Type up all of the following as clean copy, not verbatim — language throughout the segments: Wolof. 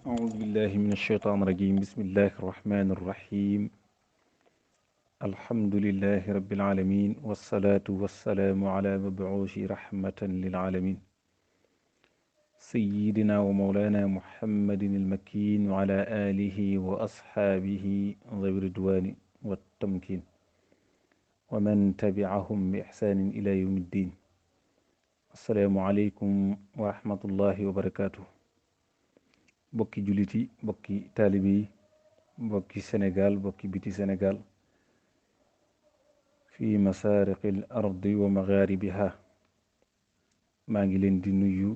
أعوذ بالله من الشيطان الرجيم بسم الله الرحمن الرحيم الحمد لله رب العالمين والصلاة والسلام على مبعوث رحمة للعالمين سيدنا ومولانا محمد المكين وعلى آله وأصحابه ذوي الرضوان والتمكين ومن تبعهم بإحسان إلى يوم الدين السلام عليكم ورحمة الله وبركاته bokki jullit yi bokki taalibe yi bokki Sénégal bokki biti Sénégal fi masaariqil ardi wa magharibiha maa ngi leen di nuyu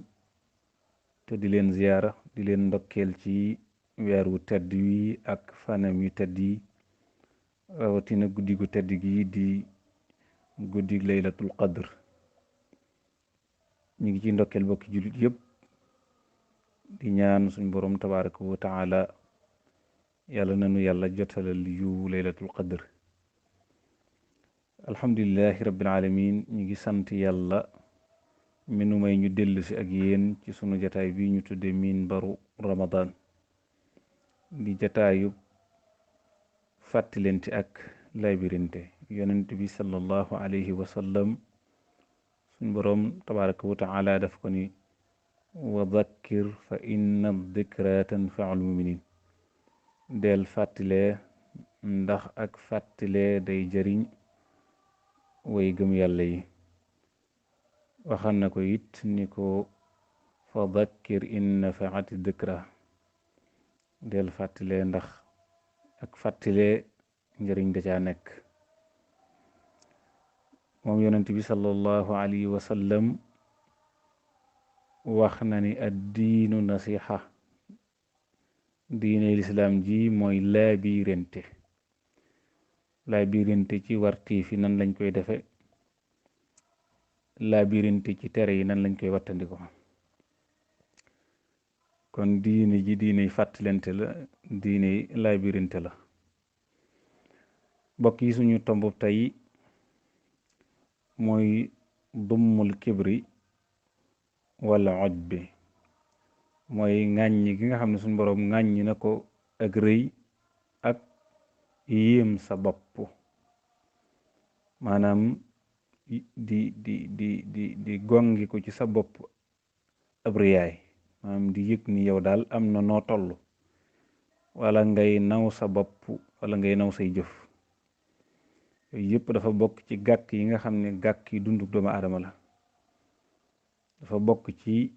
te di leen ziyaara di leen ndokkeel ci weer wu tedd wi ak fanam yu tedd yi rawatina guddi gu tedd gi di guddi laylatul qadr ñu ngi ci ndokkeel bokki jullit yépp di ñaan suñ boroom tabaraka wa taala yàlla nanu yàlla jotalal yu laylatul qadr alhamdulilahi rabbil alamin ñu ngi sant yàlla mi nu may ñu dellu si ak yéen ci sunu jataay bi ñu tudde minbaru ramadan di jataayu fàttalente ak laybirinte yonent bi sallallahu alayhi wa sallam suñ boroom tabaraka wa taala daf ko ni wa dhakkir fa inna dhikra tanfaul muminin del fàttalee ndax ak fàttalee day jëriñ way gëm yàlla yi waxan na ko it ni ko fa dhakkir in nafaati dhikra del fàttalee ndax ak fàttalee njëriñ da caa nekk moom yonent bi sallallahu alayhi wa sallam wax na ni addiinu nasiha diine lislaam ji mooy laabirinte ci wartii fi nan lañ koy defe laabirinte ci tere yi nan lañ koy wattandiko kon diine ji diiney fàttalente la diiney laabirinte la mbokk yi suñu tomb tey mooy dummul kibri wala oj bi mooy ŋàññi gi nga xam ne suñu boroom ŋàññi na ko ak rëy ak yéem sa bopp maanaam di gongi ko ci sa bopp ab rëyaay maanaam di yëg ni yow daal am na noo toll wala ngay naw sa bopp wala ngay naw say jëf yooyu yëpp dafa bokk ci gàkk yi nga xam ne gàkk yi dundu doomu aadama la dafa bokk ci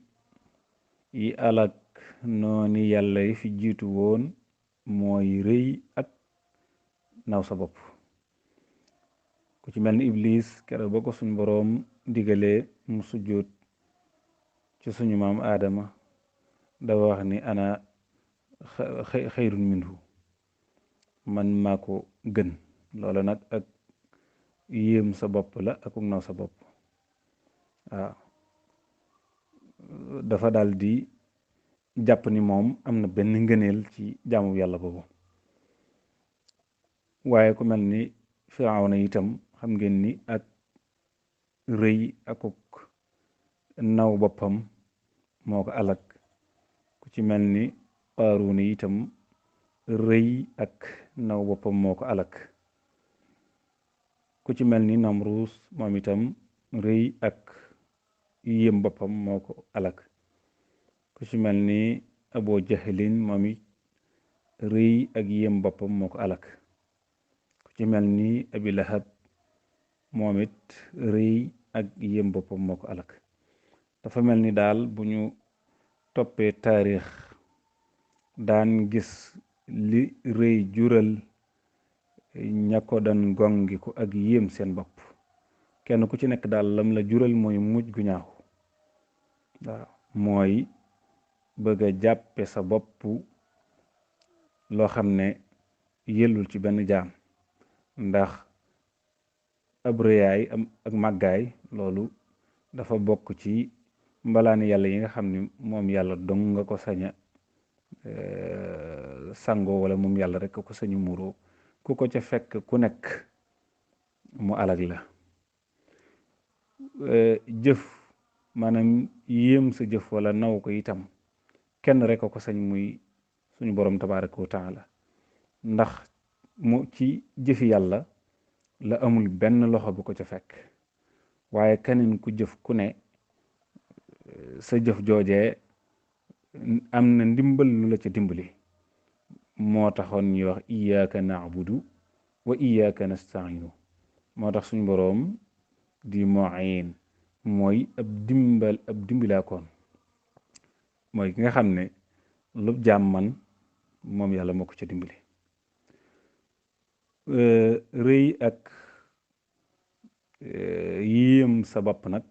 yi alak nooni yàlla yi fi jiitu woon mooy rëy ak naw sa bopp ku ci mel ni iblis keroog ba ko suñ boroom digalee mu sujjóot ci suñu maam aadama dafa wax ni ana xayrun minhu man maa ko gën loola nag ak yéem sa bopp la ak naw sa bopp waaw dafa daal di jàpp ni moom am na benn ngëneel ci jaamu yàlla boobu waaye ku mel ni Firawna itam xam ngeen ni ak rëy akuk naw boppam moo ko alak ku ci mel ni Qaaruuna itam rëy ak naw boppam moo ko alak ku ci mel ni Namruus moom itam rëy ak yéem boppam moo ko alak ku ci mel ni Abu Jahlin moom it rëy ak yéem boppam moo ko alak ku ci mel ni Abi Lahab moom it rëy ak yéem boppam moo ko alak dafa mel ni daal bu ñu toppee taarix daan gis li rëy jural ña ko daan gongi ko ak yéem seen bopp kenn ku ci nekk daal lam la jural mooy mujj gu ñaaw waaw mooy bëgg a jàppe sa bopp loo xam ne yellul ci benn jaam ndax ab rëyaay ak màggaay loolu dafa bokk ci mbalaani yàlla yi nga xam ne moom yàlla dong nga ko saña sangoo wala moom yàlla rek ko sañu muuroo ku ko ca fekk ku nekk mu alag la jëf maanaam yéem sa jëf wala naw ko itam kenn rek a ko sañ muy suñu borom tabaraka wa taala ndax mu ci jëfi yàlla la amul benn loxo bu ko ca fekk waaye keneen ku jëf ku ne sa jëf joojee am na ndimbal lu la ca dimbali moo taxoon ñuy wax iyyaka na'budu wa iyyaka nasta'inu moo tax suñu boroom di mu'in mooy ab dimbalaakoon mooy ki nga xam ne lu jaam man moom yàlla moo ko ca dimbali rëy ak yéem sa bopp nag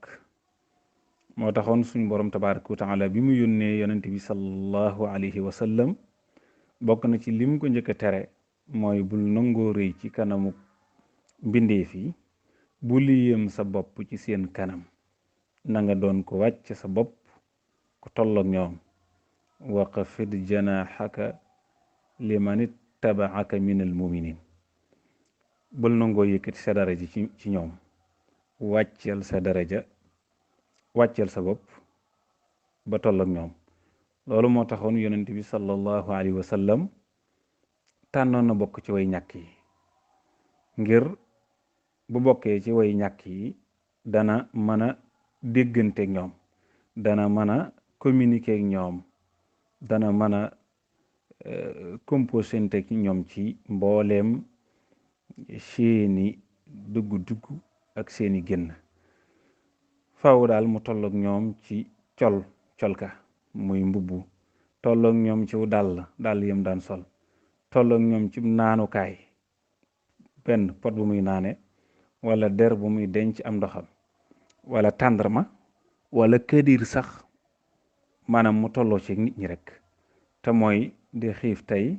moo taxoon suñu borom tabaraka wa taala bi mu yónnee yonent bi sallallahu alayhi wa sallam bokk na ci lim ko njëkk a tere mooy bul nangoo rëy ci kanamu mbindeef yi bul yéem sa bopp ci seen kanam na nga doon ko wàcc sa bopp ku tolloog ñoom waqfid janaxaka liman ittabaaka min al muminin bul nangoo yëkkati sa daraja ci ñoom wàcceel sa daraja wàcceel sa bopp ba tolloog ñoom loolu moo taxoon yonent bi sallallahu alayhi wa sallam tànnoon na bokk ci way ñàkk yi ngir bu bokkee ci way ñàkk yi dana mën a dégganteeg ñoom dana mën a communiquer ak ñoom dana mën a composanteeg ñoom ci mbooleem seeni dugg ak seeni génn faaw daal mu tolloog ñoom ci colka muy mbubbu tolloog ñoom ci dàll yam daan sol tolloog ñoom ci naanukaay benn pot bu muy naane wala der bu muy denc am ndoxam wala tàndarma wala këdir sax maanaam mu tolloo ci nit ñi rek te mooy di xiif tey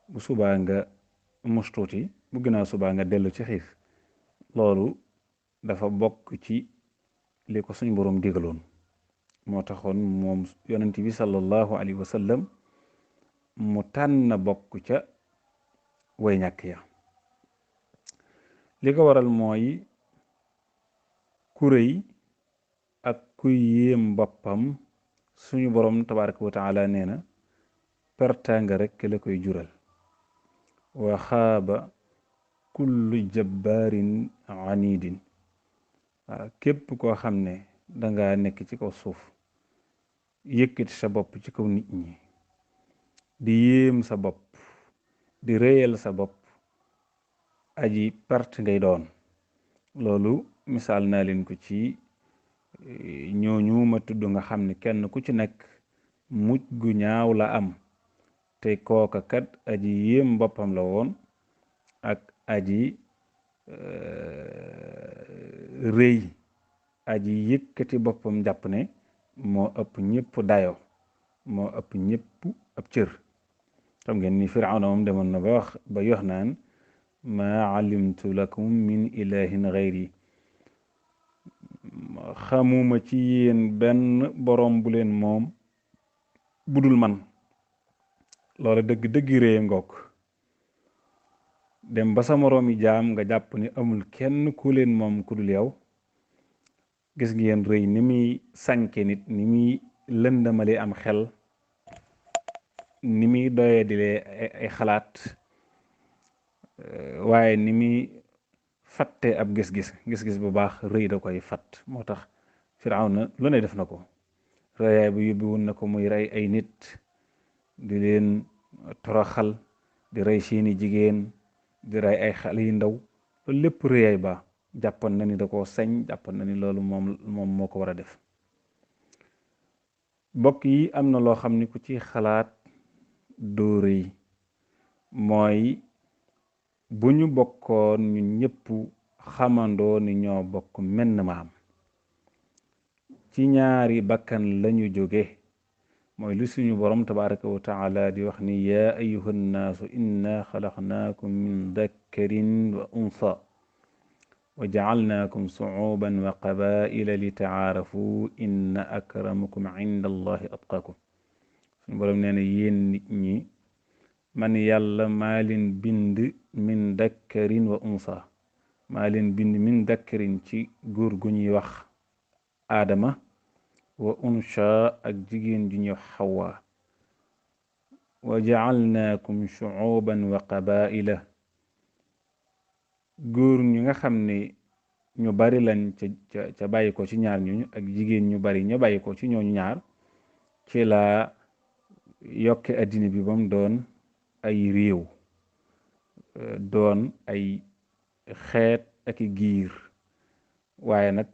bu subaa nga mus tuuti bu ginnaaw subaa nga dellu ci xiif loolu dafa bokk ci li ko suñ boroom digaloon moo taxoon moom yonent bi sallallahu alayhi wa sallam mu tànn bokk ca way ñàkk ya li ko waral mooy ku rëy ak ku yéem boppam suñu boroom tabaraka wa taala nee na pertanga rekk la koy jural wa xaaba kullu jabbaarin anidin waaw képp koo xam ne danga nekk ci kaw suuf yëkkati sa bopp ci kaw nit ñi di yéem sa bopp di réyal sa bopp aji perte ngay doon loolu misaal naa leen ko ci ñooñu ma tudd nga xam ne kenn ku ci nekk mujj gu ñaaw la am te kooka kat aji yéem boppam la woon ak aji rëy aji yëkkati boppam jàpp ne moo ëpp ñëpp dayo moo ëpp ñëpp ab cër xam ngeen ni Firawna moom demoon na ba yox naan maa alimtu lakum min ilahin gayri xamuma ci yéen benn boroom bu leen moom budul man loola dëgg réye ngoog dem ba sa moroomi jaam nga jàpp ni amul kenn ku leen moom ku dul yow gis ngeen rëy ni muy sànke nit ni muy lëndamale am xel ni muy doyee dilee ay xalaat waaye ni muy fatte ab gis-gis bu baax rëy da koy fat moo tax Firawna lu ne def na ko rëyaay bu yóbbi woon na ko muy rey ay nit di leen toroxal di rey seeni jigéen di rey ay xale yu ndaw loolu lépp rëyaay ba jàppoon na ni da koo sañ jàppoon na ni loolu moom moo ko war a def bokk yi am na loo xam ni ku ci xalaat doo rëy mooy bu ñu bokkoon ñun ñëpp xamandoo ni ñoo bokk menn maam ci ñaari bakkan lañu jóge mooy lu suñu borom tabaraka wa taala di wax ni yaa ayuha nnaasu inna xalaqnaakum min dakkarin wa unsa wa jacalnaakum sucuuban wa qabaila li tacaarafu inna akramakum inda allahi atqaakum suñu borom nee na yéen nit ñi man yàlla maa leen bind min dakkarin wa unsa maa leen bind min dakkarin ci góor gu ñuy wax aadama wa unsha ak jigéen ju ñuy wax xawwa wa ja'alnaakum shu'uban wa qabaa'ila góor ñu nga xam ne ñu bari lañ ca bàyyi ko ci ñaar ñooñu ak jigéen ñu bari ña bàyyi ko ci ñooñu ñaar ci la yokke addina bi bam doon ay réew doon ay xeet ak i giir waaye nag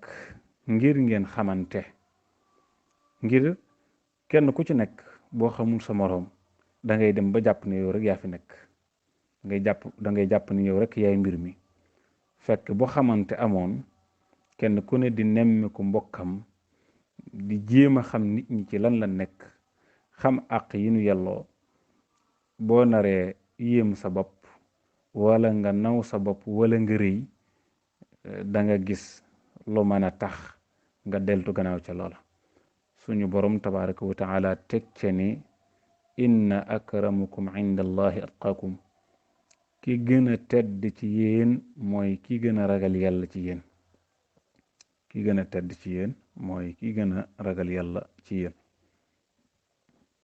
ngir ngeen xamante ngir kenn ku ci nekk boo xamul sa moroom da ngay dem ba jàpp ne yow rek yaa fi nekk da ngay jàpp ne yow rek yaay mbir mi fekk boo xamante amoon kenn ku ne di nemmiku mbokkam di jéem a xam nit ñi ci lan la nekk xam àq yi nu yelloo boo naree yéem sa bopp wala nga naw sa bopp wala nga rëy da nga gis lu mën a tax nga deltu gannaaw ca loola suñu borom tabaraka wa taala teg ca ni inna akramakum inda allahi atqaakum ki gën a tedd ci yéen mooy ki gën a ragal yàlla ci yéen ki gën a tedd ci yéen mooy ki gën a ragal yàlla ci yéen